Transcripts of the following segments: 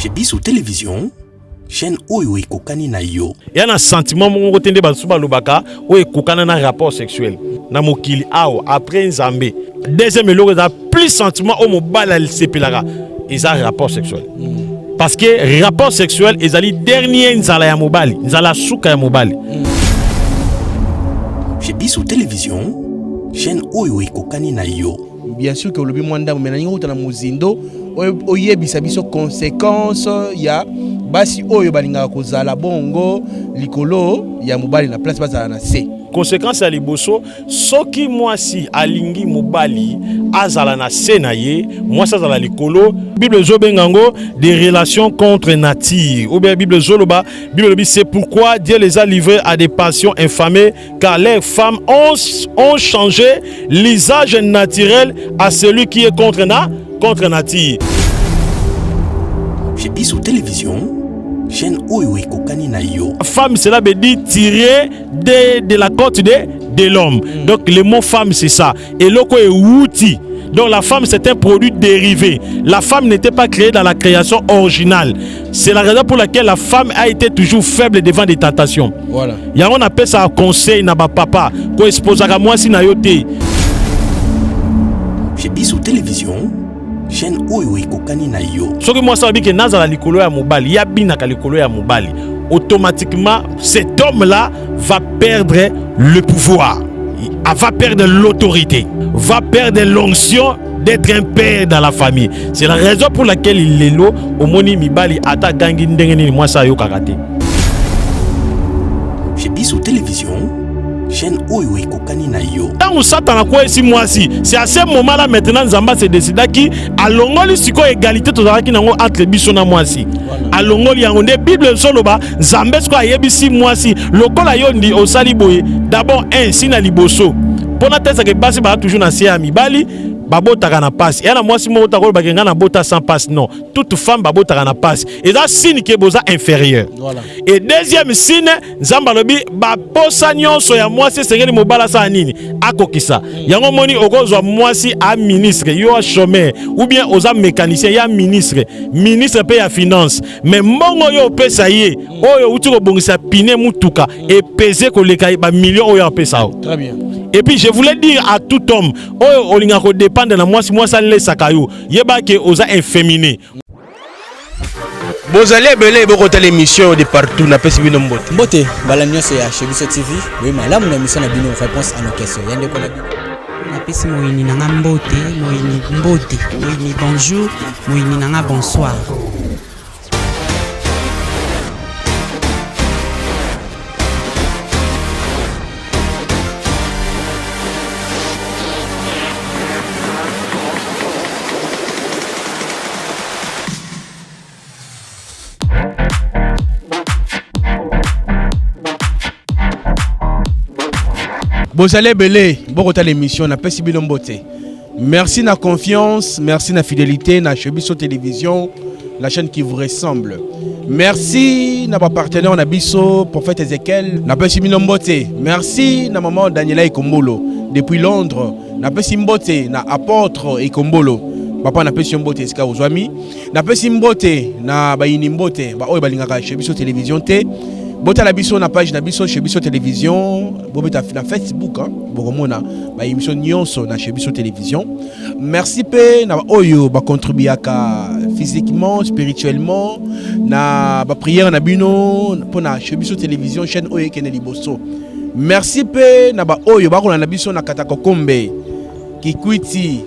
Chez biso télévision, chaîne oyo ekokani na yo. Ya na sentiment moko te nde basusu balobaka oyo ekokana na rapport sexuel na mokili awa après Nzambe. Deuxième eloko eza plus sentiment oyo mobali asepelaka eza rapport sexuel. Parce que rapport sexuel ezali dernier nzala ya mobali, nzala suka ya mobali. Chez biso télévision, chaîne oyo ekokani na yo. Bien sûr que olobi mwa ndambo, mais nalingi okota na mozindo oyebisa biso conséquence ya basi oyo balingaka kozala bongo likolo ya mobali na place bazala na se. Conséquence ya liboso, soki mwasi alingi mobali azala na se na ye, mwasi azala likolo, Bible ezobenga yango des relations contre nature. Ou bien Bible ezoloba, Bible elobi c'est pourquoi Dieu les a livrés à des passions infamées, car les femmes ont changé l'usage naturel à celui qui est contre nature. Chez Biso Télévision, chaîne oyo ekokani na yo. Femme, cela veut dire tirer de la côte de l'homme. Donc le mot femme, c'est ça. Et eloko ewuti. Donc la femme, c'est un produit dérivé. La femme n'était pas créée dans la création originale. C'est la raison pour laquelle la femme a été toujours faible devant des tentations. Voilà. Yango on appelle ça un conseil na ba papa ko exposaka mwasi na yo te. Chez Biso Télévision, chaîne oyo ekokani na yo. Soki mwasi alobi ke nazala likolo ya mobali, ya binaka likolo ya mobali, automatiquement cet homme-là va perdre le pouvoir, va perdre l'autorité, va perdre l'onction d'être un père dans la famille. C'est la raison pour laquelle lelo omoni mibali ata gangi ndenge nini mwasi ayokaka te. Chez Biso Télévision, chaîne oyo ekokani na yo. Ntango Satan akweyisi mwasi, c'est à ce moment-là maintenant Nzambe se décidaki alongoli sikoyo égalité tozalaki nango entre biso na mwasi. Alongoli yango nde Bible ezoloba Nzambe sikoyo ayebisi mwasi lokola yo ndi osali boye d'abord un si na liboso mpona tesaka basi baza toujours na se ya mibali babotaka na pasi. Eya na mwasi moko takolobaka ngai nabota sans pasi, non, toute femme babotaka na pasi, eza signe ke boza inférieur. Voilà. Et deuxième signe, Nzambe alobi baposa nyonso ya mwasi esengeli mobali asala nini akokisa yango. Moni okozwa mwasi a ministre, yo a chômeur, ou bien oza mécanicien ya ministre, ministre mpe ya finance, mais mbongo oyo opesa ye oyo outi kobongisa pine mutuka epese koleka bamillion oyo apesa yo. Très bien. Et puis je voulais dire à tout homme oyo olingaka kodépendre na mwasi, mwasi alesaka yo, yeba ke oza efféminé. Bozali ebele bokotala émission de partout, napesi bino mbote. Mbote mbala nyonso ya Chez Biso TV, boye malamu na émission na bino Réponse à nos questions. Ya ndeko na bino. Napesi moyini na nga mbote, moyini mbote, moyini bonjour, moyini na nga bonsoir. Bozali ebele bokotala émission, napesi bino mbote. Merci na confiance, merci na fidélité na Chez Biso Télévision, la chaîne qui vous ressemble. Merci na bapartenaire na biso, prophète Ezekiel, napesi bino mbote. Merci na maman Daniela Ekombolo depuis Londres, napesi mbote na apôtre Ekombolo. Papa, napesi yo mbote esika ozwami. Napesi mbote na bayini mbote baoyo balingaka Chez Biso Télévision te. Botala biso na page na biso Chez Biso Télévision, bobeta na Facebook, hein, bokomona ba émission nyonso na Chez Biso Télévision. Merci mpe na oyo bacontribuaka physiquement, spirituellement na baprière na bino mpona Chez Biso Télévision, chaîne oyo ekende liboso. Merci mpe na baoyo bakolanda biso na Katakokombe, Kikwiti,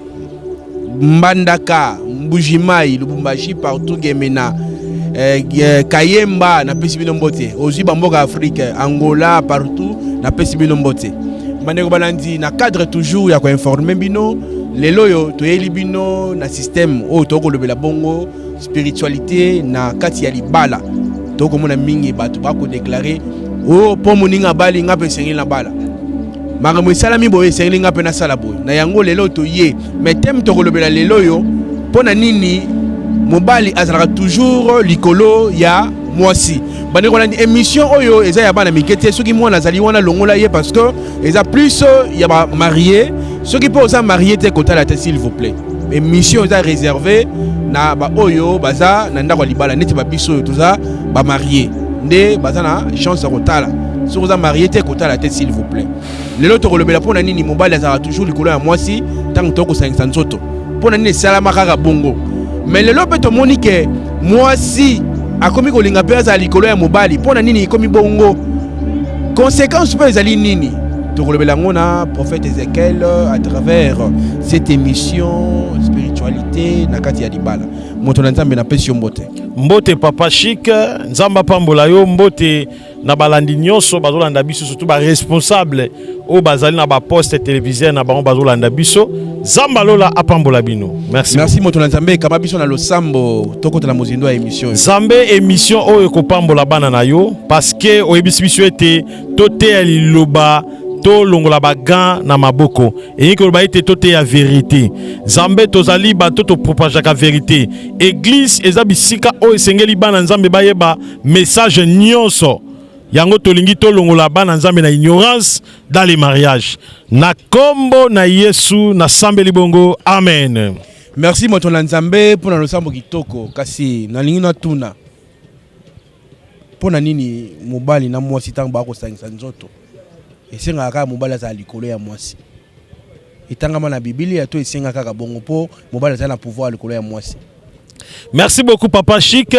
Mbandaka, Mbujimai, Lubumbashi, partout, Gemena, Kayemba, napesi bino mbote. Ozwi bamboka Afrique, Angola, partout, napesi bino mbote. Bandeko balandi, na cadre toujours ya koinforme bino, lelo oyo toyeli bino na système oyo tokolobela bongo spiritualité na kati ya libala. Tokomona mingi bato bakodéclarer o mpo moninga abali, nga mpe esengeli na bala, makambo esalami boye, esengeli nga mpe nasala boye. Na yango lelo toye, mais thème tokolobela lelo oyo, mpo na nini mobali azalaka toujours likolo ya mwasi? Bandeko balandi, émission oyo eza ya bana mike te. Soki mwana azali wana, longola ye, parce que eza plus ya bamariés. Soki mpe oza marié te, kotala te, s'il vous plaît. Émission eza réservé na baoyo baza na ndako ya libala, neti babiso oyo toza bamarie nde baza na chance ya kotala. Soki oza marie te, kotala te, s'il vous plaît. Lelo tokolobela mpo na nini mobali azalaka toujours likolo ya mwasi ntango tokosangisa nzoto, mpo na nini esalama kaka bongo. Mais lelo mpe tomoni ke mwasi akomi kolinga mpe azala likolo ya mobali. Mpo na nini ekomi bongo? Conséquence mpe ezali nini? Tokolobela yango na prophète Ezekiel à travers cette émission Spiritualité na kati ya libala. Moto na Nzambe, napesi yo mbote. Mbote, papa Chic, Nzambe apambola yo. Mbote na balandi nyonso bazolanda biso, surtout baresponsable oyo bazali na baposte téléviseur na bango bazolanda biso. Nzambe alola apambola bino. Merci. Merci, moto na Nzambe. Ekamba biso na losambo, tokota na mozindo ya émission oyo. Nzambe, émission oyo ekopambola bana na yo, parce que oyebisi biso ete toteya liloba, tolongola bagants na maboko. Elingi koloba ete toteya vérité. Nzambe, tozali bato topropageaka vérité. Église eza bisika oyo esengeli bana Nzambe bayeba message nyonso. Yango tolingi tolongola bana Nzambe na ignorance dans les mariages. Na kombo na Yesu nasambeli bongo, amen. Merci, moto na Nzambe, mpo na losambo kitoko. Kasi nalingi natuna, mpo na nini mobali na mwasi, ntango bakosangisa nzoto, esengaka kaka mobali azala likolo ya mwasi? Etangama na Bibilia to esenga kaka bongo mpo mobali azala na pouvoir likolo ya mwasi? Merci beaucoup, papa Chic.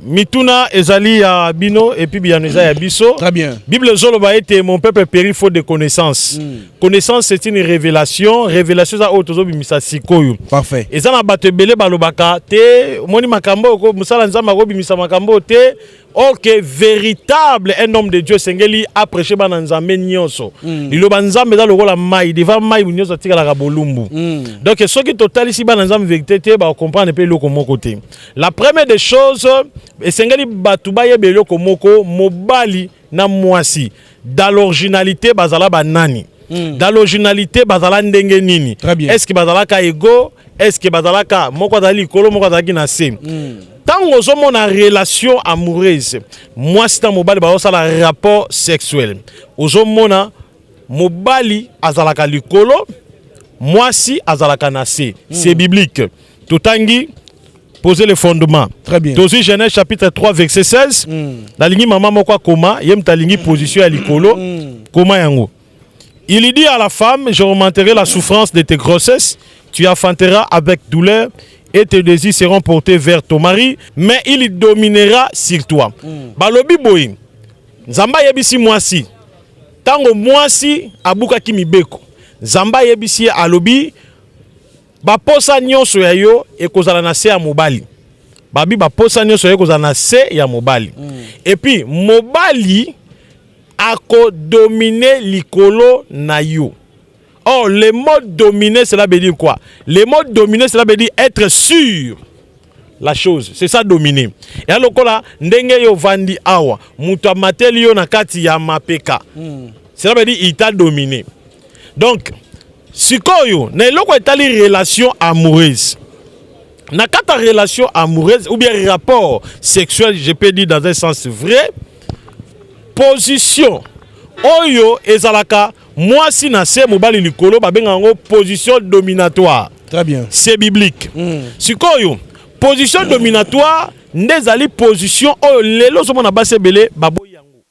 Mituna ezali ya bino et puis biyano eza ya biso. Très bien. Bible ezoloba ete mon peuple périt faute de connaissance. Connaissance, c'est une révélation. Révélation eza oyo tozobimisa sikoyo. Parfait. Eza na bato ebele balobaka te, omoni makambo oyo, mosala Nzambe akobimisa makambo oyo te. Or que véritable un homme de Dieu esengeli aprêche bana Nzambe nyonso. Liloba Nzambe eza lokola mai, devant mai nyonso atikalaka bolumbu. Donc soki totalisi bana Nzambe vérité te, bakocomprendre mpe eloko moko te. La première des choses, esengeli bato bayeba eloko moko: mobali na mwasi, dans l'originalité, bazala banani? Dans l'originalité, bazala ndenge nini? Très bien. Est ce que bazalaka égaux? Est ce que bazalaka moko azali likolo, moko azalaki na se? Ntango ozomona relation amoureuse, mwasi na mobali bazosala rapport sexuel, ozomona mobali azalaka likolo, mwasi azalaka na se. C'est biblique. Totangi poser le fondement. Très bien. Tozwi Genèse chapitre 3 verset 16. Nalingi mama moko akoma, ye moto alingi position ya likolo. Koma yango. Il dit à la femme: j'augmenterai la souffrance de tes grossesses, tu enfanteras avec douleur et tes désirs seront portés vers ton mari, mais il dominera sur toi. Balobi boye, Nzambe ayebisi mwasi, ntango mwasi abukaki mibeko, Nzambe ayebisi ye, alobi baposa nyonso ya yo ekozala na se ya mobali. Babi baposa nyonso ya yo ekozala na se ya mobali. Et puis mobali akodomine likolo na yo. Or, le mot dominer, cela veut dire quoi? Le mot dominer, cela veut dire être sûr la chose. C'est ça, dominer. Ya lokola ndenge yo vandi awa, moto amateli yo na kati ya mapeka. Cela veut dire il t'a dominé. Donc, sikoyo, na eloko etali relation amoureuse, na kati ya relation amoureuse ou bien rapport sexuel, je peux dire dans un sens vrai, position oyo ezalaka mwasi na se, mobali likolo, babengaka yango position dominatoire. Très bien. C'est biblique. Sikoyo, position dominatoire nde ezali position oyo lelo ozomona basi ebele baboyi yango.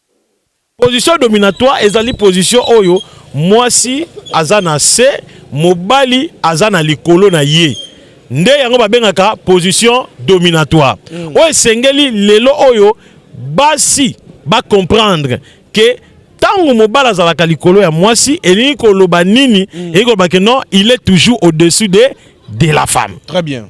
Position dominatoire ezali position oyo mwasi aza na se, mobali aza na likolo na ye. Nde yango babengaka position dominatoire. Oyo esengeli lelo oyo basi bacomprendre ke ntango mobali azalaka likolo ya mwasi, elingi koloba nini? Elingi koloba ke non, il est toujours au-dessus de la femme. Très bien.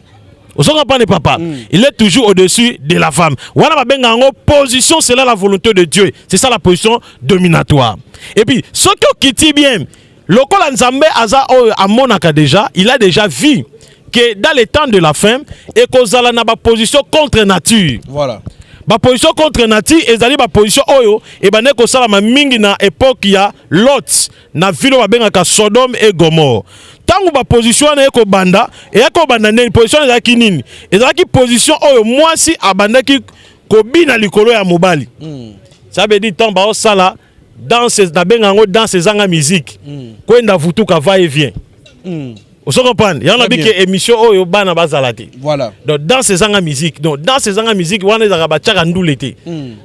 Ozo comprendre, papa? Il est toujours au-dessus de la femme. Wana babenga yango position, c'est là la volonté de Dieu. C'est ça la position dominatoire. Et puis soki okiti bien, lokola Nzambe aza oyo amonaka déjà, il a déjà vu que dans le temps de la fin ekozala na baposition contre nature. Voilà. Baposition contre nature ezali baposition oyo ebandaki kosalama mingi na époque ya Lot, na ville oyo babengaka Sodome et Gomorrhe. Ntango baposition wana ekobanda, eyaki kobanda ndeni? Position wana ezalaki nini? Ezalaki position oyo mwasi abandaki kobina likolo ya mobali. Ça veut dire ntango baosala danse, nabenga yango danse ezanga musique, kwenda vutuka, va et vient. Ozo comprendre? Yango Très nabi ke émission oyo bana bazala te. Voilà. Donc danse ezanga musique, donc danse ezanga musique wana ezalaka batiaka ndule te.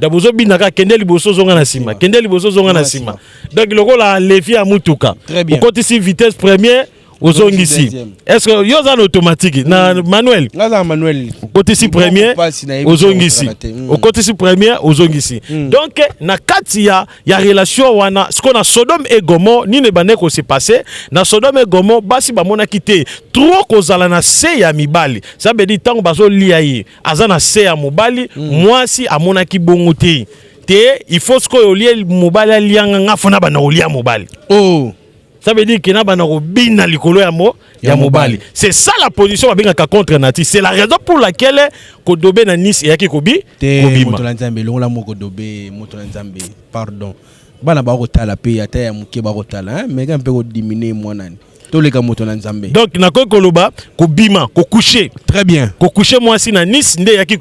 Donc bozobina kaka kende liboso, ozonga na nsima, kende liboso, ozonga na nsima. Donc lokola levier ya mutuka, Très bien. okotisi vitesse première, ozongisi. Deuxième. Est ce que yo oza na automatique na manuel? Nga aza na manuel. Okotisi Liboko première, pasi nayebi ozongisi. kozala te. Okotisi première, ozongisi. Donc na kati ya relation wana, sikoyo na Sodome et Gomorrhe, nini ebandaki kose passer na Sodome et Gomorrhe? Basi bamonaki te trop kozala na se ya mibali. Ça veut dire ntango bazolia ye, aza na se ya mobali. Mwasi amonaki bongo te. Te, il faut sikoyo olie mobali, alianga nga, fo na banda kolia mobali. Oh. Ça veut dire que na banda kobina likolo ya mo Ya ya mobali. mobali. C'est ça la position babengaka contre nature. C'est la raison pour laquelle kodobe na Nice eyaki kobi Te, moto kobima. na Nzambe, elongola moko dobe. Moto na Nzambe, pardon, bana bakotala mpe, ata ya moke bakotala, meka mpe kodimine mwanani, toleka, moto na Nzambe. Donc nakoki koloba kobima, kocoucher. Très bien. Kocoucher mwasi na Nice nde eyaki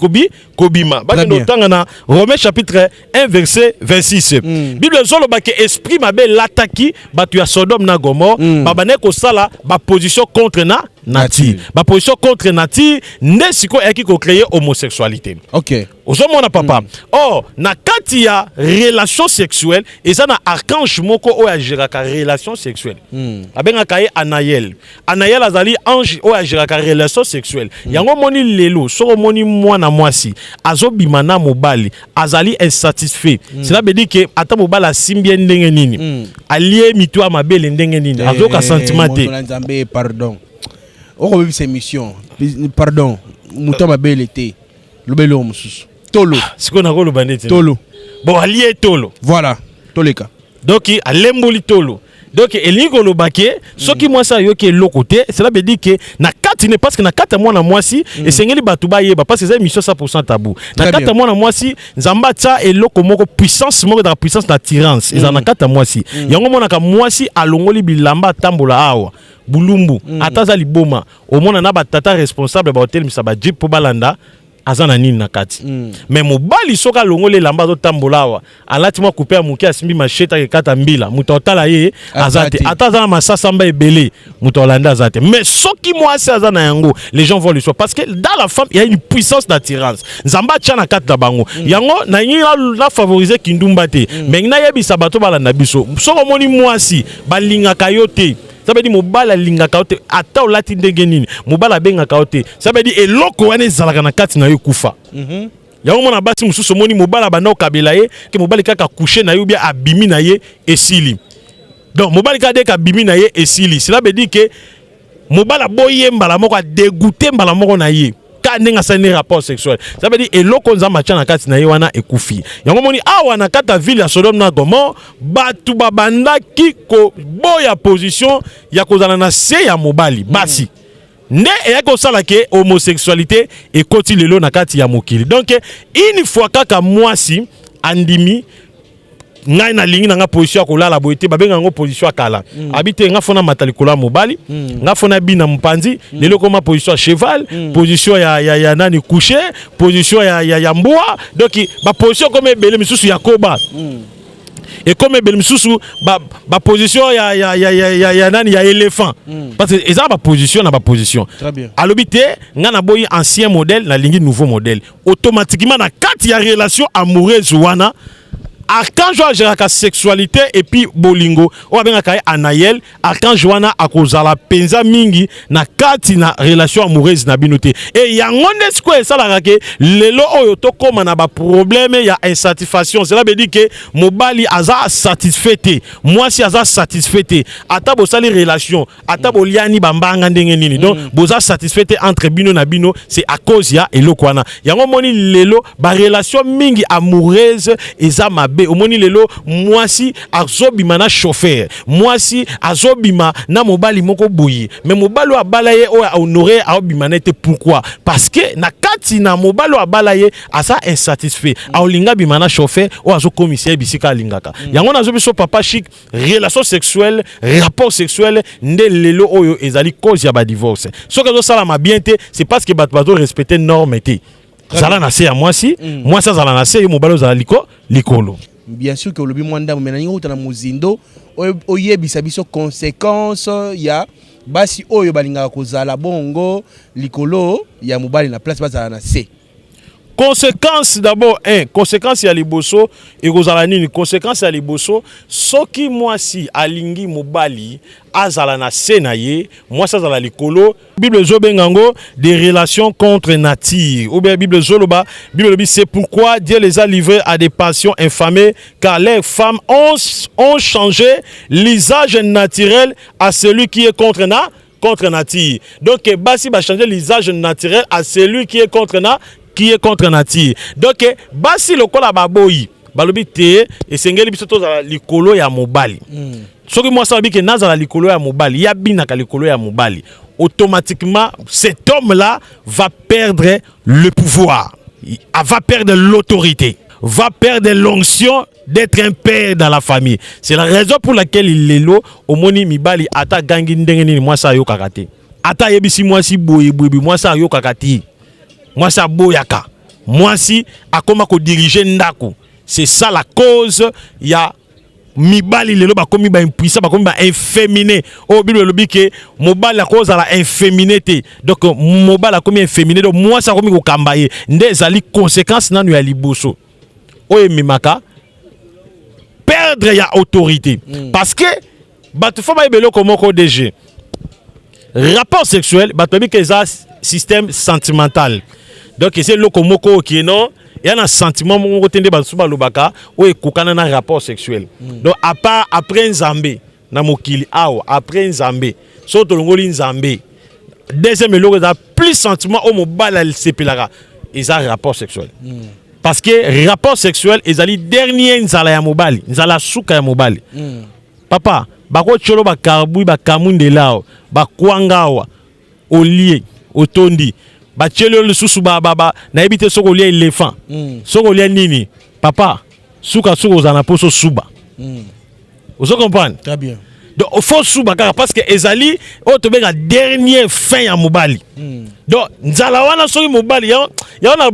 kobima. Bakende otanga na Romain chapitre 1 verset 26. Bible ezoloba ke esprit mabe elataki bato ya Sodome na Gomorrhe. Babandaki kosala baposition contre na nature. Nature. Baposition contre nature nde sikoyo eyaki kocréer homosexualité. Ozomona, papa? Or na kati ya relation sexuelle, eza na archange moko oyo agéraka relation sexuelle. Abengaka ye Anayel. Anayel azali ange oyo agéraka relation sexuelle. Yango omoni lelo, soki omoni mwana mwasi azobima na mobali, azali insatisfait, cela veut dire ke ata mobali asimbi ye ndenge nini, alie mitu ya mabele ndenge nini, azoyoka sentiment te. Moto na Nzambe, pardon, okobebisa émission. Pardon, moto ya mabele te, loba eloko mosusu, tolo. Sikoyo nakoloba neti Tolo. Bon, alie tolo. Voilà, toleka. Donc alemboli tolo. Donc elingi koloba ke soki mwasi ayoki eloko te, cela veut dire ke na kati ne, parce que na kati ya mwana mwasi, esengeli bato bayeba, parce que eza émission 100 tabou, na Très kati ya bien. mwana mwasi, Nzambe atia eloko moko, puissance moko ezalaka puissance d'attirance, ezala na kati ya mwasi. Yango omonaka mwasi alongoli bilamba, atambola awa bulumbu, ata aza liboma, omona na batata responsable baotelemisa bajeep mpo balanda aza na nini na kati. Mais mobali, soki alongoli elamba, azotambola awa, alati mwa coupe ya moke, asimbi machette, akekata mbila, moto atala ye aza te. Te. Ata aza na masasamba ebele, moto alanda aza te. Mais soki mwasi aza na yango, les gens vont le soir, parce que dans la femme, il y a une puissance d'attirance. Nzambe atia na kati na bango. Yango nalingi na favoriser kindumba te, mais nayebisa bato balanda biso: soki omoni mwasi balingaka yo te, ça veut dire mobali alingaka yo te. Ata olati ndenge nini, mobali abengaka yo te, ça veut dire eloko wana ezalaka na kati na yo ekufa. Yango mona basi mosusu, omoni mobali abanda kokabela ye ke mobali kaka couche na ye ou bien abimi na ye, esili. Donc mobali kaka deke abimi na ye, esili. Cela veut dire ke mobali aboyi ye mbala moko, adégoûter mbala moko na ye ka ndenge asali ne rapport sexuel. Ça veut dire eloko Nzambe atya na kati na ye wana ekufi. Yango moni awa na kati ya ville ya Sodome na Gomorrhe, bato babandaki koboya position ya kozala na se ya mobali. Basi nde eyaki kosala ke homosexualité ekoti lelo na kati ya mokili. Donc une fois kaka mwasi andimi: ngai nalingi na nga position ya kolala boye te, babenga yango position ya kala. Abi te, nga fona mata likolo ya mobali, nga fona bina mopanzi. Lelo ekoma position ya cheval, position ya nani, couché, position ya mbwa. Donc baposition ekoma ebele, misusu ya koba ekoma ebele, misusu baposition ya nani, ya éléphant, parce que eza baposition na baposition. Très bien. Alobi te, nga naboyi ancien modèle, nalingi nouveau modèle. Automatiquement, na kati ya relation amoureuse wana, archange oyo agéraka sexualité et puis bolingo, oyo abengaka ye Anayel, archange wana akozala mpenza mingi na kati na relation amoureuse na bino te. E yango nde sikoyo esalaka ke lelo oyo tokóma na baproblème ya insatisfaction. Cela veut dire ke mobali aza satisfait te, mwasi aza satisfait te. Ata bosali relation, ata boliani bambanga ndenge nini, donc boza satisfait te entre bino na bino. C'est à cause ya eloko wana. Yango omoni lelo barelation mingi amoureuse eza mabe. Omoni lelo mwasi azobima na chauffeur, mwasi azobima na mobali moko boye, mais mobali oyo abala ye, oyo ahonore, aobima na ye te. Pourquoi? Parce que na kati na mobali oyo abala ye, aza insatisfait, aolinga abima na chauffeur oyo azokomisa ye bisika alingaka. Yango nazo biso, papa Chic, relation sexuelle, rapport sexuel nde lelo oyo ezali cause ya badivorce. Soki ezosalama bien te, c'est parce que bato bazorespecte norme te. Zala na se ya mwasi, mwasi azala na se, yo mobali ozala likolo. Bien sûr ke olobi mwa ndambo, mais nalingi okuta na mozindo, oyebisa biso conséquence ya Basi oyo balingaka kozala bongo likolo ya mobali na place bazala na se. Conséquence d'abord, un conséquence ya liboso ekozala nini? Conséquence ya liboso, soki mwasi alingi mobali azala na se na ye, mwasi azala likolo, Bible ezobenga yango des relations contre nature, ou bien Bible ezoloba, Bible elobi: "C'est pourquoi Dieu les a livrés à des passions infamées, car les femmes ont changé l'usage naturel à celui qui est contre nature." Donc basi bachange l'usage naturel à celui qui est contre nature. Donc basi lokola baboyi, balobi te, esengeli biso tozala likolo ya mobali. Soki mwasi alobi ke nazala likolo ya mobali, ye abinaka likolo ya mobali, automatiquement cet homme là va perdre le pouvoir, il va perdre l'autorité, va perdre l'onction d'être un père dans la famille. C'est la raison pour laquelle lelo omoni mibali, ata gangi ndenge nini, mwasi ayokaka te. Ata ayebisi mwasi boye boye, mwasi ayokaka te, mwasi aboyaka, mwasi akoma kodiriger ndako. C'est ça la cause ya mibali lelo bakomi baimpuissant, bakomi baefféminé. Oyo Bible elobi ke mobali akozala efféminé te. Donc mobali akomi efféminé, donc mwasi akomi kokamba ye. Nde ezali conséquence nanu ya liboso oyo ememaka perdre ya autorité. Parce que bato fo bayeba eloko moko, DG: rapport sexuel, bato bayebi ke eza système sentimental. Donc eza eloko moko oyo ke non, eya na sentiment moko te nde bato balobaka oyo ekokana na rapport sexuel. Donc à part après Nzambe na mokili awa, après Nzambe, soki tolongoli Nzambe, deuxième eloko eza plus sentiment oyo mobali asepelaka eza rapport sexuel. Parce que rapport sexuel ezali dernier nzala ya mobali, nzala suka ya mobali. Papa, bakotiolo bakarbui, bakamundela awa, bakwanga awa, olie otondi, batieli yo lisusu, nayebi te soki olia éléphant, soki olia nini, papa, sukasuka ozala na mposo suba. Ozo comprendre? Très bien. Donc faut suba kaka, parce que ezali oyo tobenga dernier fin ya mobali. Donc nzala wana, soki mobali yango na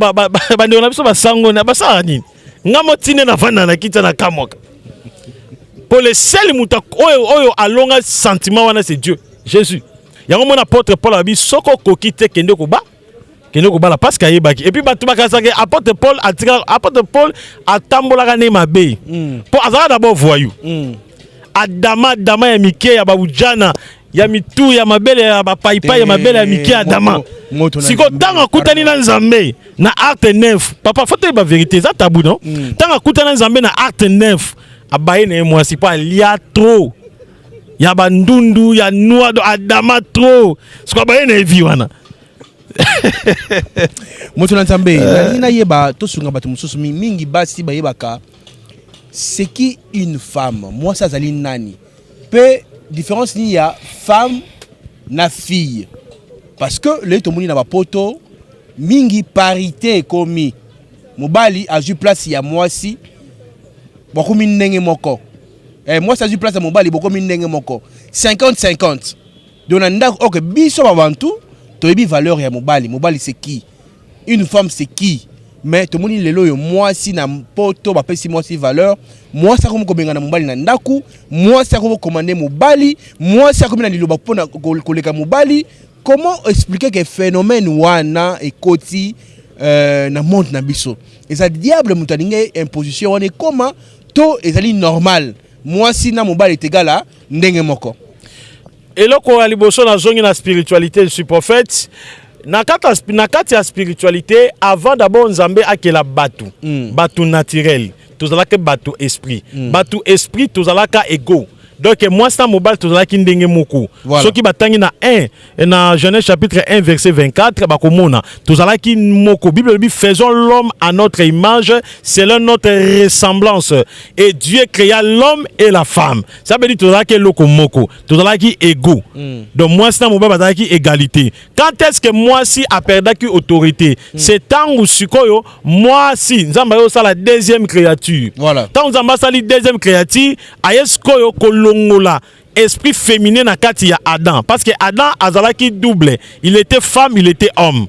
bandeko na biso basango na basalaka nini, nga motinde navanda na kiti na kamwaka po le seul moto oyo alonga sentiment wana, c'est Dieu, Jésus. Yango mona apôtre Paul abi: soki okoki te, kende koba, kende kobala, parce que ayebaki. Et puis bato bakanisaka apôtre Paul atika, apôtre Paul atambolaka nde mabe mpo azalaka d'abord voyou. Adama, dama ya mike ya babujana ya mitu ya mabele ya bapaipai ya mabele ya mike ya dama. Sikoyo ntango akutani na Nzambe na Acte 9, papa, fo toyeba vérité, eza tabu non. Ntango akutani na Nzambe na Acte 9, abaye na ye mwasi mpo alia trop ya bandundu ya noa, adama trop. Sikoyo abaye na ye vi wana. Moto na Nzambe, nalingi nayeba, tosunga bato mosusu mingi, basi bayebaka c'est qui une femme, mwasi azali nani, mpe différence nini ya femme na fille? Parce que lelo tomoni na bapoto mingi parité ekomi, mobali azwi place ya mwasi, bakomi ndenge moko. Mwasi azwi place ya mobali, bokomi ndenge moko, 50 50. Donc na ndako, ok, biso babantu toyebi valeur ya mobali, mobali c'est qui, une femme c'est qui. Mais tomoni lelo oyo mwasi na poto bapesi mwasi valeur, mwasi akomi kobenga na mobali na ndako, mwasi akomi kokomande mobali, mwasi akomi na liloba mpona koleka mobali. Comment expliquer que phénomène wana ekoti na monde na biso? Eza diable moto alingi imposition wana ekoma, to ezali normal, mwasi na mobali etegala ndenge moko? Eloko ya liboso, nazongi na spiritualité, je suis prophète. Na kati ya spiritualité, avant d'abord Nzambe akela bato, bato naturel tozalaka bato esprit. Bato esprit tozalaka égaux. Donc mwasi na mobali tozalaki ndenge moko. Soki batangi na 1 na Genèse chapitre 1 verset 24, bakomona tozalaki moko. Bible elobi: "Faisons l'homme à notre image, selon notre ressemblance. Et Dieu créa l'homme et la femme." Ça veut dire tozalaki eloko moko, tozalaki égaux. Donc mwasi na mobali bazalaki égalité. Quand est-ce que mwasi aperdaki autorité? C'est ntango sikoyo mwasi, Nzambe aye osala deuxième créature. Ntango Nzambe asali deuxième créature, aye sikoyo kolongola esprit féminin na kati ya Adam, parce que Adam azalaki double, il était femme, il était homme.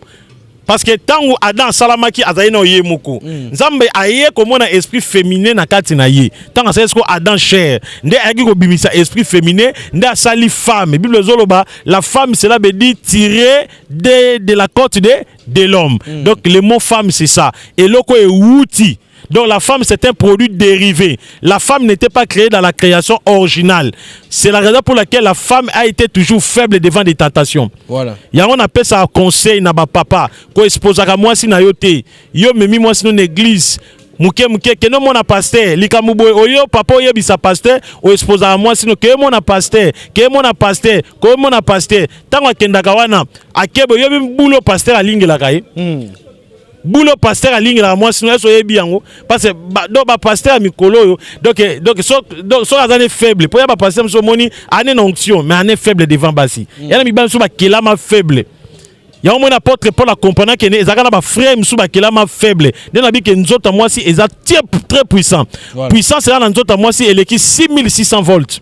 Parce que ntango Adam asalamaki, azali na ye moko. Nzambe aye komona esprit féminin na kati na ye. Ntango asali siko Adam chair, nde ayaki kobimisa esprit féminin, nde asali femme. Bible ezoloba: la femme, cela veut dire tiré de la côte de l'homme. Donc le mot femme, c'est ça, eloko ewuti. Donc la femme, c'est un produit dérivé. La femme n'était pas créée dans la création originale. C'est la raison pour laquelle la femme a été toujours faible devant des tentations. Yango napesaka conseil na bapapa: koexposaka mwasi na yo te. Yo memi mwasi no na église moke moke, kende omona pasteur, likambo boye. Oyo papa oyebisa pasteur, oexposaka mwasi no, keye mona pasteur, keye mona pasteur, keye mona pasteur. Ntango akendaka wana, akebe, oyebi bulu pasteur alingelaka ye, bulu pasteur alingelaka mwasi no, ese oyebi yango? Parce que donc bapasteur ya mikolo oyo, donc soki aza ne faible, mpo ya bapasteur mosusu, omoni ane na onction, mais ane faible devant basi. Ya na mibali mosusu bakelama faible. Yango moni apôtre Paul acomprendre kene ezalaka na bafrère mosusu bakelama faible. Nde na bike nzoto ya mwasi eza très puissant. Puissance eza na nzoto ya mwasi eleki 6600 volts.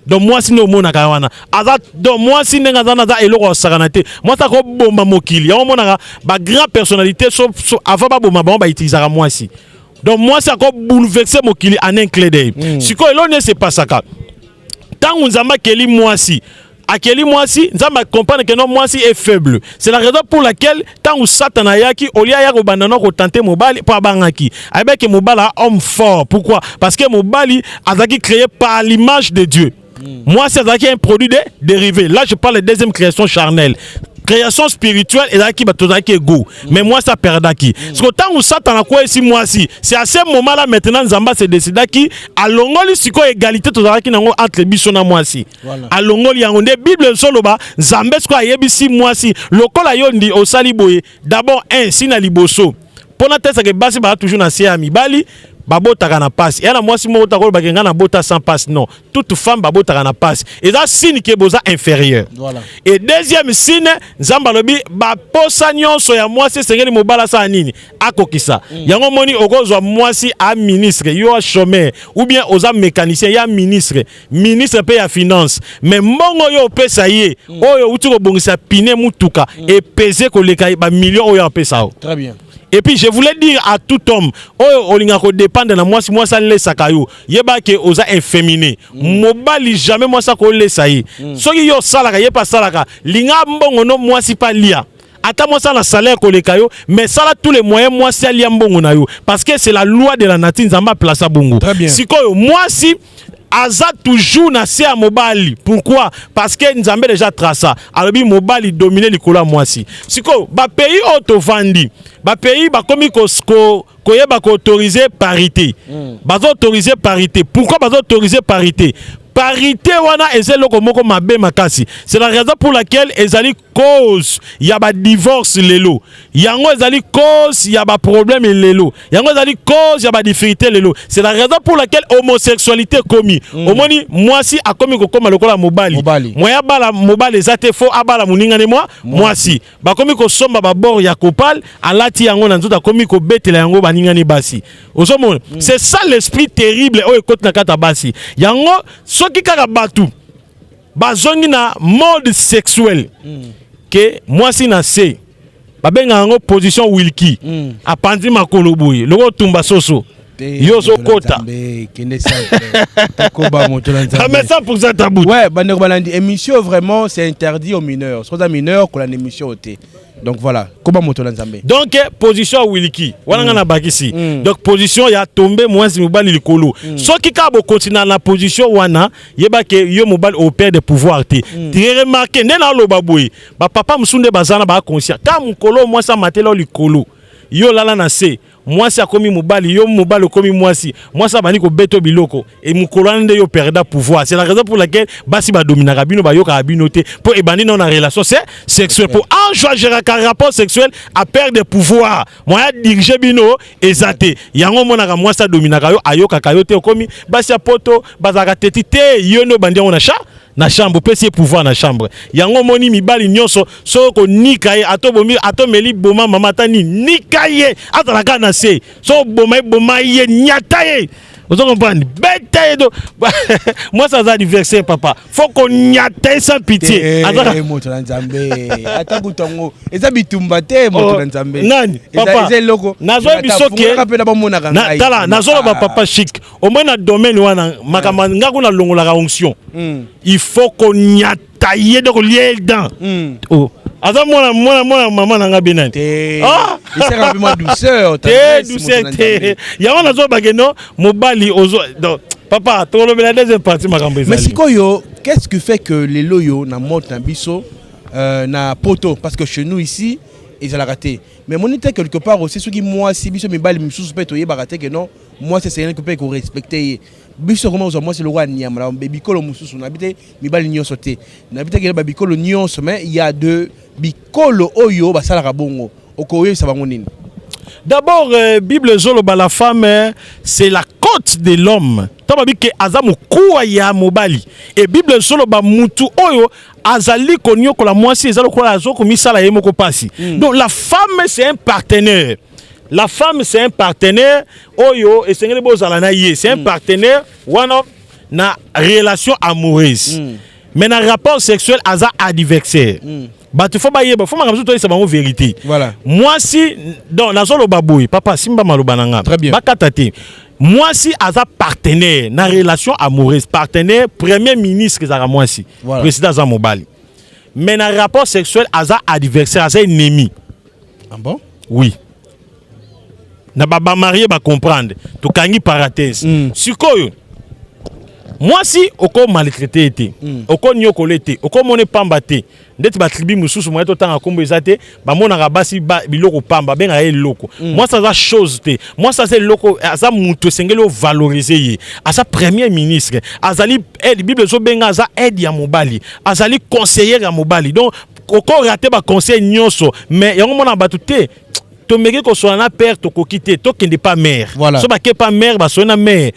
Donc mwasi nde omonaka wana aza, donc mwasi ndenge aza wana, aza eloko akosakana te. Mwasi akoboma mokili. Yango omonaka bagrand personnalité so, avant baboma bango, bautilisaka mwasi. Donc mwasi akobouleverse mokili en un clin d'œil. Sikoyo eloko nini esepasaka? Ntango Nzambe akeli mwasi, akeli mwasi, Nzambe acomprendre que non, mwasi est faible. C'est la raison pour laquelle ntango Satan ayaki, olia aya kobanda no kotenter mobali, mpo abangaki, ayebaki mobali aza homme fort. Pourquoi? Parce que mobali azalaki créé par l'image de Dieu, mwasi azalaki un produit de dérivé. Là, je parle de deuxième création charnelle. Création spirituelle ezalaki bato tozalaki égaux, mais mwasi aperdaki. Parce que ntango Satan akweyisi mwasi, c'est à ce moment là maintenant Nzambe ase décidaki, alongoli sikoyo égalité tozalaki nango entre biso na mwasi. Alongoli yango. Nde Bible ezoloba: Nzambe sikoyo ayebisi mwasi: lokola yo ndi osali boye, d'abord un si na liboso mpo natesaka basi baza toujours na se ya mibali, babotaka na pasi. Eya na mwasi moko taka olobaki: ngai nabota sans pasi. Non, toute femme babotaka na pasi, eza signe ke boza inférieur. Et deuxième signe, Nzambe alobi baposa nyonso ya mwasi esengeli mobali asala nini? Akokisa. Yango moni okozwa mwasi a ministre, yo a chômeur, ou bien oza mécanicien ya ministre, ministre mpe ya finance, mais mbongo oyo opesa ye, oyo outi kobongisa pneu mutuka, epese koleka bamillion oyo apesa yo. Très bien. Et puis je voulais dire à tout homme oyo olingaka kodépendre na mwasi, mwasi alesaka yo, yeba ke oza efféminé. Mobali, jamais mwasi akolesa ye. Soki yo osalaka, ye mpe asalaka, linga mbongo no mwasi mpe alia. Ata mwasi ana salaire koleka yo, mais sala tous les moyens mwasi alia mbongo na yo, parce que c'est la loi de la nature. Nzambe aplaça bongo. Très bien. Sikoyo mwasi aza toujours na se ya mobali. Pourquoi? Parce que Nzambe déjà traça, alobi mobali domine likolo ya mwasi. Sikoyo bapays oyo tovandi, bapays bakomi koyeba koautoriser parité. Bazoautoriser parité. Pourquoi bazoautoriser parité? Parité wana eza eloko moko mabe makasi. C'est la raison pour laquelle ezali cause ya badivorce lelo, yango ezali cause ya baproblème lelo, yango ezali cause ya badifficulté lelo. C'est la raison pour laquelle homosexualité ekomi. Omoni mwasi akomi kokóma lokola mobali. Mobali. Moya abala mobali eza te, fo abala moningane mwa mwasi. Bakomi kosomba babord ya copal, alati yango na nzoto, akomi kobetela yango baningani basi. Ozomona, c'est ça l'esprit terrible oyo ekoti na kati ya basi. Yango soki kaka bato bazongi na mode sexuel ke mwasi na se, babengaka yango position wilki, apanzi makolo boye loko otumba soso, yo ozokota. Kende tokoba moto na Nzambe. Mais 100% tabou. Ouais, bandeko balandi émission, vraiment, c'est interdit aux mineurs. Soki oza mineur, kolanda émission te. Donc voilà, koba moto na Nzambe. Donc position ya wiliki wana, nga na bakisi. Donc position ya tombe, mwasi mobali likolo. Soki kaka bokontina na position wana, yeba ke yo mobali operdre pouvoir te. mm. Remarque nde naloba boye, bapapa mosusu nde baza na baa conscient. Ka mokolo mwasi amatela yo likolo, yo olala na se, mwasi akomi mobali, yo mobali okomi mwasi, mwasi abandi kobeta yo biloko, e mokolo wana nde yo perda pouvoir. C'est la raison pour laquelle basi badominaka bino, bayokaka bino te, mpo ebandi nao na relation se sexuelle. Mpo ange agéraka rapport sexuel, aperdre pouvoir, moyen adirige bino eza te. Yango omonaka mwasi adominaka yo, ayokaka yo te. Okomi basi ya poto bazalaka teti te, yo nde obandi yango na chambre, opesi ye pouvoir na chambre. Yango omoni mibali nyonso, soki konika ye, ata obomi, ata omeli boma mama, ata nini, nika ye, azala kaka na se. So oboma ye, boma ye, nyata ye. Ozo comprendre? Beta ye do mwasi aza adversaire, papa, faut konyata ye sans pitié. Aza moto na Nzambe, ata kutu yango eza bitumba te, moto Oh, na Nzambe. Nani? Papa, eza eloko nazoyebi soki mpe na bamonaka ngai. Tala, nazoloba. Ah. Papa Chic, omoi na domaine wana, makambo nga kuna alongolaka onction. Il faut konyata ye, donc kolia ye dent. Oh. Aza mwana, mwana, mwana mama na nga be nani? Te. Ah! Esaka mpe mwa douceur, te. tendresse, Douceur moto na te. Nzambe. Yango nazobake no mobali ozo, donc papa, tokolobela deuxième partie, makambo Mais ezali. sikoyo, qu'est-ce qui fait que lelo oyo na mode na biso na poto, parce que chez nous ici ezalaka te, mais moni te, quelque part aussi soki mwasi, biso mibali misusu mpe toyebaka te ke non, mwasi esengeli mpe korespecte ye. Biso koma kozwa mwasi lokola nyama na bikolo mosusu. Nayebi te mibali nyonso te, nayebi te kele babikolo nyonso, mais il y a de bikolo oyo basalaka bongo. Okoyebisa bango nini? D'abord, Bible ezoloba la femme, c'est la côte de l'homme. Ntango babi ke aza mokuwa ya mobali, e Bible ezoloba mutu oyo azali koniokola mwasi eza lokola azokomisala ye moko pasi. Donc la femme, c'est un partenaire. La femme, c'est un partenaire oyo esengeli bozala na ye. C'est un partenaire wana na relation amoureuse, mais na rapport sexuel aza adversaire. Bato faut bayeba, faut makambo mosusu toyebisa bango vérité. Mwasi, donc nazoloba boye, papa, simba maloba na nga. Très bien. Bakata te. Mwasi aza partenaire na relation amoureuse, partenaire, premier ministre ezalaka mwasi. Président aza mobali. Mais na rapport sexuel aza adversaire, aza ennemi. Ah bon? Oui, na bamariés bacomprendre. Tokangi parenthèse. Sikoyo mwasi okomaltraite ye te, okoniokola ye te, okomona pamba te. Ndeti batribu mosusu, moye totanga nkombo eza te, bamonaka basi ba, biloko pamba, babengaka ye eloko. Mwasi aza chose te. Mwasi aza eloko, aza moto esengeli ovalorize ye. Aza premier ministre, azali aide. Bible ezobenga aza aide ya mobali, azali conseillère ya mobali. Donc okorate baconseil nyonso, mais yango mona bato te, tomeki kosola na père, tokoki te, tokende pa mère. So bake pa mère, basoli na mère,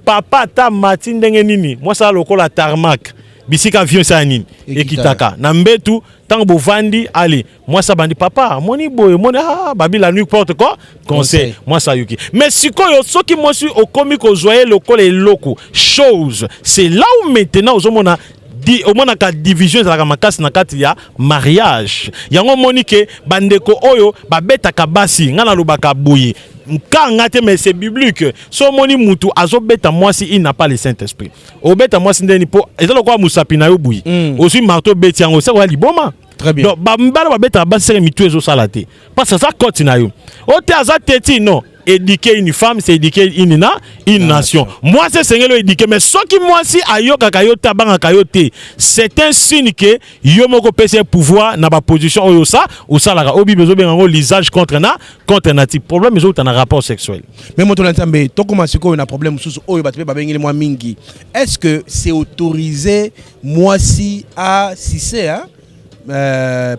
papa ata mati ndenge nini, mwasi aza lokola tarmac, bisika avion esala nini? Ekitaka. Ekitaka na mbetu. Ntango bovandi, ale mwasi abandi: "Papa, moni boye, moni." Ah, babi la nuit porte quoi? Conseil. Conseil. Mwasi ayoki. Mais sikoyo soki mwasi okomi kozwa ye lokola eloko, chose, c'est là où maintenant ozomona di, omonaka division ezalaka makasi na kati ya mariage. Yango omoni ke bandeko oyo babetaka basi, ngai nalobaka boye, nkanga te, mais c'est biblique. So omoni mutu azobeta mwasi, il n'a pas le saint esprit Obeta mwasi ndeni? Mpo eza lokola mosapi na yo boye, ozwi marteau, obeti yango, seko ya liboma. Très bien. Donc bambala babetaka basi, seke mitu ezosala te, parce que aza côte na yo o te, aza teti. Non, éduquer une femme, c'est éduquer une nation. Mwasi esengeli oéduquer, mais soki mwasi ayokaka yo te, abangaka yo te, c'est un signe ke yo moko opesi ye pouvoir na baposition oyo osa osalaka, oyo Bible ezobenga yango l'usage contre nature. Problème ezouta na rapport sexuel. Mais moto na Nzambe, tokóma sikoyo na problème mosusu oyo bato mpe babengeli mwa mingi. Est ce que c'est autorisé mwasi asucer, hein?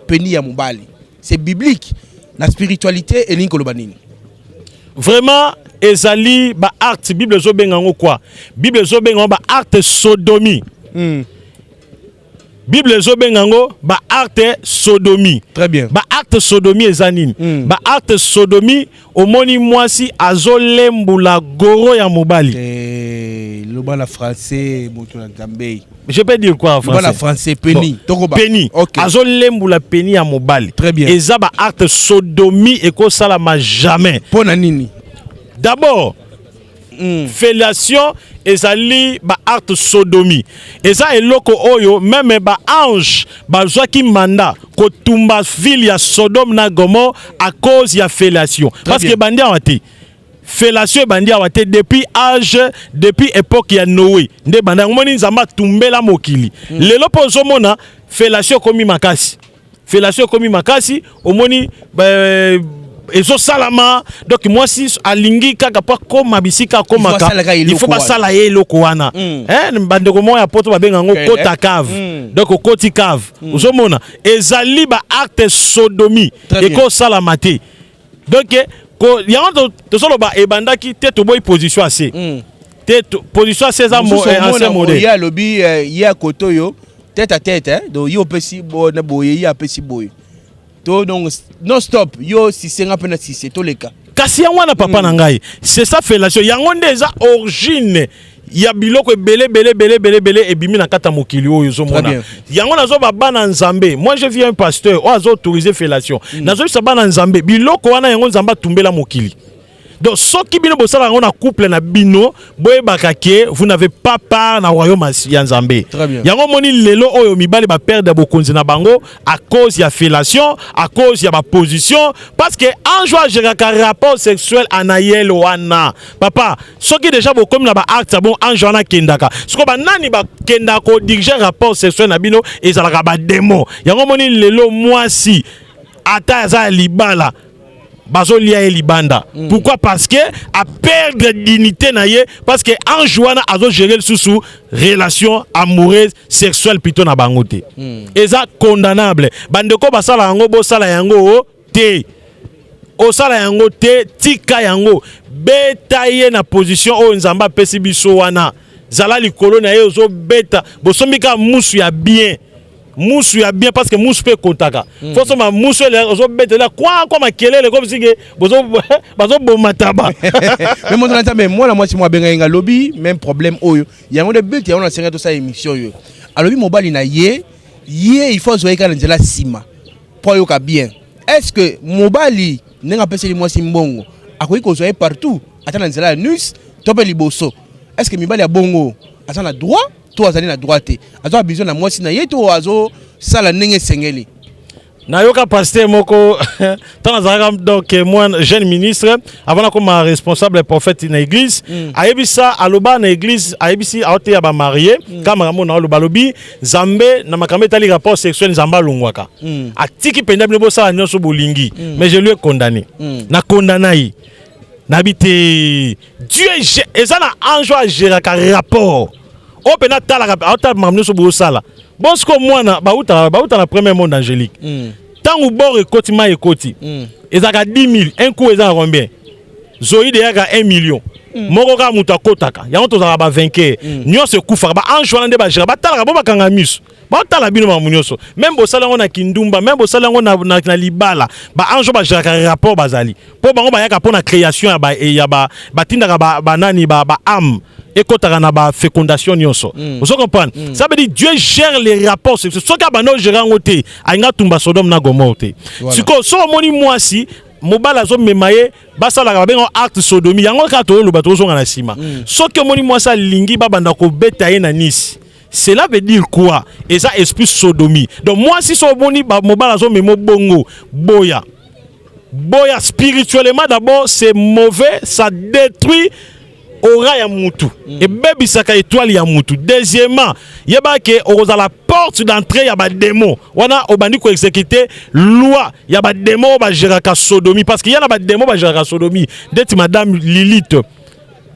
Pénis ya mobali, c'est biblique? Na spiritualité elingi koloba nini? Vraiment, ezali baacte. Bible ezobenga yango quoi? Bible ezobenga yango baacte sodomie. Bible ezobenga yango baacte sodomie. Très bien. Baacte sodomie eza nini? Baacte sodomie, omoni mwasi azolembula goro ya mobali. Eh, loba na français, moto na Nzambe. Je peux dire quoi en Loba na français? Français, pénis. Bon, Tokoba. pénis. Azolembula pénis ya mobali. Très bien. Eza baacte sodomie, ekosalama jamais. Mpo na nini? D'abord, fellation ezali baacte sodomie. Eza eloko oyo même baange bazwaki mandat kotumba ville ya Sodome na Gomorrhe à cause ya fellation, parce que ebandi awa te. Fellation ebandi awa te. Depuis âge, depuis époque ya Noé nde ebandi yango. Moni Nzambe atumbela mokili. Lelo mpo ozomona fellation ekomi makasi, fellation ekomi makasi, omoni ezosalama. Donc mwasi alingi kaka mpo akóma bisika akomaka, asalaka eloko il faut wana. Basala ye eloko wana. Eh, bandeko moko ya poto babenga yango kota cave. Donc okoti cave, ozomona ezali baacte sodomie. Très bien. Ekosalama te. Donc yango tozoloba ebandaki te. Toboyi position ase te, position ase eza Mosusu ancien omona modèle. Ye alobi ye akote oyo tête à tête, hein? Donc ye opesi na boye, ye apesi boye to, donc non stop, yo sucer, nga mpe na sucer, toleka. Kasi yango wana, papa na ngai, c'est ça, fellation. Yango nde eza origine ya biloko ebele ebele ebele ebele ebele ebimi na kati ya mokili oyo. Ozomona yango, nazoba bana Nzambe. Moi, je vis un pasteur oyo azo autoriser fellation. Nazoyebisa bana Nzambe, biloko wana, yango Nzambe atumbela mokili. Donc soki bino bosala yango na couple na bino, boyebaka ke vous n'avez pas part na royaume ya Nzambe. Yango omoni lelo oyo mibali baperdre bokonzi na bango à cause ya fellation, à cause ya baposition, parce que ange oyo agéraka rapport sexuel anayele wana, papa, soki déjà bokomi na baacte ya bon, ange wana akendaka. Sikoyo banani bakendaka kodiriger rapport sexuel na bino? Ezalaka badémon. Yango omoni lelo mwasi ata aza ya libala, bazolia ye libanda. Pourquoi? Parce que aperdre dignité na ye, parce que ange wana azogérer lisusu relation amoureuse, sexuelle plutôt, na bango te. Eza condamnable. Bandeko basala yango, bosala yango te, osala yango te, tika yango. Beta ye na position oyo Nzambe apesi biso wana. Zala likolo na ye, ozobeta. Bosombi kaka musu ya bien, musu ya bien, parce que musu mpe ekotaka. Faut soma musu ele ozobetela kwa kwa makelele comme si ke bazoboma taba. Mais moto na Nzambe, mwana mwasi mo abengaki nga, alobi même problème oyo. Yango nde but yango nasengai tosala émission oyo. Alobi mobali na ye, ye il faut azwa ye kaka na nzela nsima mpo ayoka bien. Est ce que mobali, ndenge apeseli mwasi mbongo, akoki kozwa ye partout, ata na nzela ya anus to mpe liboso? Est ce que mibali ya bongo aza na droit to azali na droit te? Aza besoin na mwasi na ye to azosala ndenge esengeli? Nayoka pasteur moko ntango nazalaka donc moi jeune ministre, avant nakoma responsable prophète na église. Ayebisa, aloba na église, ayebisi, aoteya bamariés ka makambo na aloba. Alobi Nzambe na makambo etali rapport sexuel, Nzambe alongwaka, atiki mpenza bino bosala nyonso bolingi. Mais je lui ai condamné. Na condamna ye, nayebi te. Dieu eza na ange oyo agéraka rapport oyo mpenza atalaka, aotala makambo nyonso bosala. Bon, sikoyo mwana bauta na premier monde angélique. Ntango bor ekoti, mai ekoti, ezalaka 10 000, un coup eza na combien? Zoïde eyaka 1 million moko kaka moto akotaka yango. Tozalaka bavainqueur nyonso ekufaka. Baange wana nde bagéra, batalaka bo bakanga miso, baotala bino makambo nyonso. Même bosala yango na kindumba, même bosala yango na libala, baange oyo bagéraka rapport bazali, mpo bango bayaka mpo na création ya ba, batindaka banani, baâme ekɔtaka na bafécondation nyonso. Ozo comprendre? Ça veut dire Dieu gère les rapports sexuels. Soki abanda ogérer yango te, alinga tumba Sodome na Gomorrhe te. Sikoyo soki omoni mwasi, mobali azomema ye, basalaka, babenga acte sodomie. Yango kaka toyoloba, tozonga na nsima. Soki omoni mwasi alingi babanda kobeta ye na nisi, cela veut dire quoi? Eza esprit sodomie. Donc mwasi, so omoni mobali azomema bongo, boya, boya. Spirituellement d'abord, c'est mauvais, ça détruit aura ya mutu, ebebisaka étoile ya mutu. Deuxièmement, yeba ke okozala porte d'entrée ya badémon wana. Obandi koexécuter loi ya badémon oyo bagéraka sodomie, parce que ya na badémon bagéraka sodomie ndeti madame Lilith,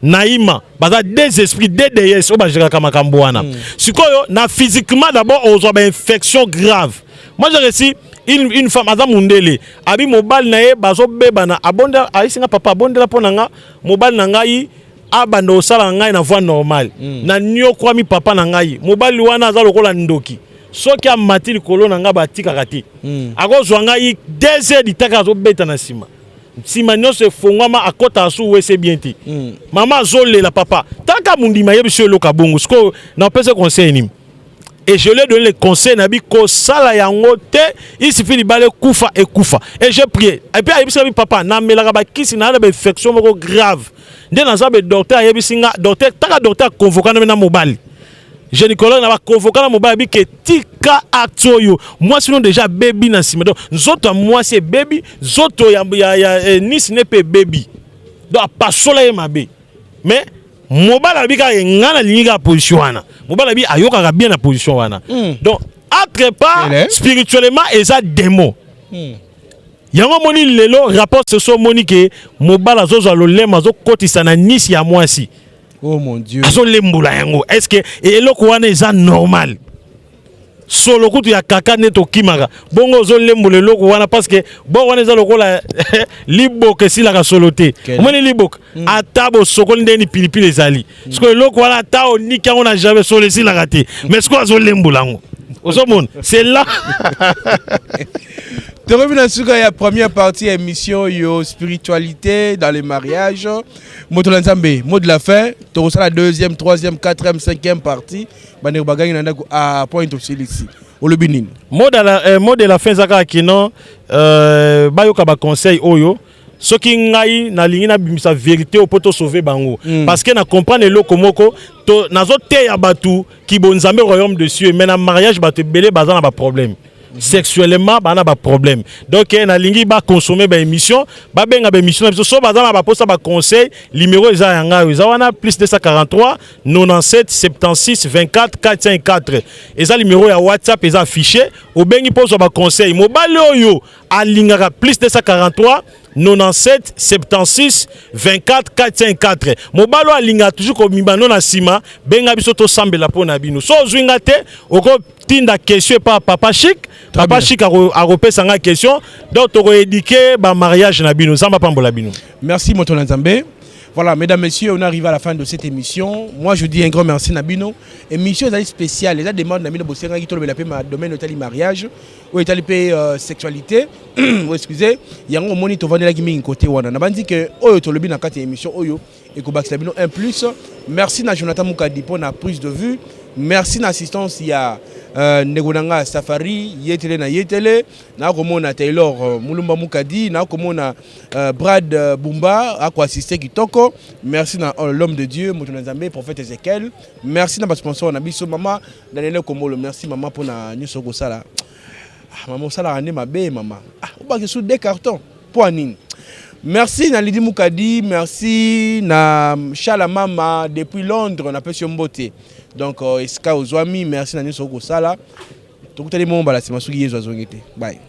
Naïma, baza deux esprits, deux déesses oyo bagéraka makambo wana. Sikoyo na physiquement d'abord, ozwa bainfection grave. Moi, j'ai reçu une femme aza mundele, abi mobali na ye bazobebana, abondela, ayisinga: "Papa, abondela mpo na nga, mobali na ngai abanda kosala ngai na voie normale. Na niokwami, papa na ngai, mobali wana aza lokola ndoki. Soki amati likolo na ngai, batikaka te. Akozwa ngai 2 heures ditaka, azobeta na nsima, nsima nyonso efongwama, akɔtaka su wese bien te. Mama azolela: papa, taka mondima, ayebi so eloko bongo. Sikoyo napesa conseil nini?" Et je lui ai donné le conseil, nabi kosala yango te, il suffit libala ekufa, ekufa. Et j'ai prié et puis ayebisi nga: "Papa, namelaka bakisi na bainfection moko grave nde naza be. Docteur ayebisi nga, docteur taka, docteur aconvoka na mobali gynécologue na baconvoka na mobali, abi ke tika acte oyo. Mwasi no déjà abebi na nsima. Donc nzoto ya mwasi ebebi, nzoto ya nisi ne mpe ebebi. Donc apasola ye mabe. Mais mobali alobi kaka: ngai nalingi kaka position wana." Mobali abi ayokaka bien na position wana. Donc autre part, spirituellement eza démon. Yango omoni lelo rapport sexuel, omoni ke mobali azozwa lolemo, azokotisa na nisi ya mwasi. Oh mon Dieu. Azolembola yango. Est ce que eloko wana eza normal? Solo kutu ya kaka nde tokimaka bongo, ozolembola eloko wana, parce que bongo wana eza lokola liboka, esilaka solo te. Omoni liboka, ata bosokoli ndeni, pilipili ezali. Sikoyo eloko wana, ata oniki yango na jamais, solo esilaka te. Mais sikoyo azolembola yango, ozomona, c'est là. Tokomi na suka ya première partie ya émission oyo, spiritualité dans le mariage. Moto na Nzambe, mot de la fin. Tokosala deuxième, troisième, quatrième, cinquième partie. Bandeko bagangi na ndako a point tosilisi. Olobi nini? Mot de la fin eza kaka kino bayoka baconseil oyo. Soki ngai nalingi nabimisa vérité oyo mpo tosauve bango, parce que na comprendre eloko moko to nazoteya bato kibonzambe, royaume de cieux, mais na mariage bato ebele baza na baproblème sexuellement, baza na baproblème. Donc nalingi baconsommer baémission, babenga baémission na biso. So baza na baposa baconseil, numéro eza ya ngai oyo eza wana, plus 243 97 76 24 404. Eza numéro ya WhatsApp, eza affiché. Obengi mpo ozwa baconseil. Mobali oyo alingaka, plus 243 97 76 24 404. Mobali oyo alingaka toujours komima no na nsima, benga biso tosambela mpo na bino. So ozwi nga te, okotinda question epa Papa Chic. Papa Chic akopesa nga question. Donc tokoéduquer bamariage na bino. Nzambe apambola bino. Merci, moto na Nzambe. Voilà, mesdames, messieurs, on arrive à la fin de cette émission. Moi, je dis un grand merci na bino. Émission est spéciale. Les demandes na bino bosengaki tolobela pe ma domaine etali mariage ou etali pe sexualité. Oh, excusez, yango moni tovandelaki mingi côté wana. Na bandi que oyo tolobi na kati ya émission oyo ekobakisa bino un plus. Merci na Jonathan Mukadi pour na prise de vue. Merci na assistance ya ndeko na nga Safari Yetele na Yetele, nakomona Taylor Mulumba Mukadi, nakomona Brad Bumba akoassiste kitoko. Merci na l'homme de Dieu, moto na Nzambe, prophète Ezekiel. Merci na basponsor na biso, mama Daniel Komolo. Merci mama mpona nyonso okosala. Ah, mama, osalaka nde mabe mama. Ah, obaki su deux cartons mpo ya nini? Merci na Lidi Mukadi, merci na Chala Mama depuis Londres, napesi yo mbote. Donc esika ozwami, merci na nyonso okosala. Tokutani mo mbala nsima soki Yezu azongi te. Bye.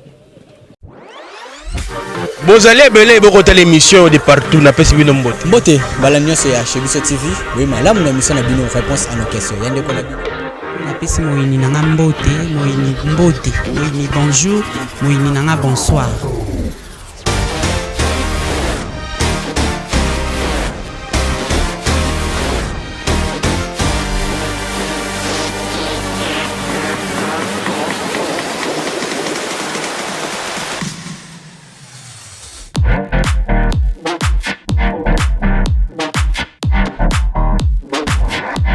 Bozali ebele bokotala émission de partout, napesi bino mbote. Mbote mbala nyonso ya Chez Biso TV. Boye malamu na émission na bino, réponse à nos questions, ya ndeko na bino. Napesi moyini na nga mbote, moyini mbote, moyini bonjour, moyini na nga bonsoir.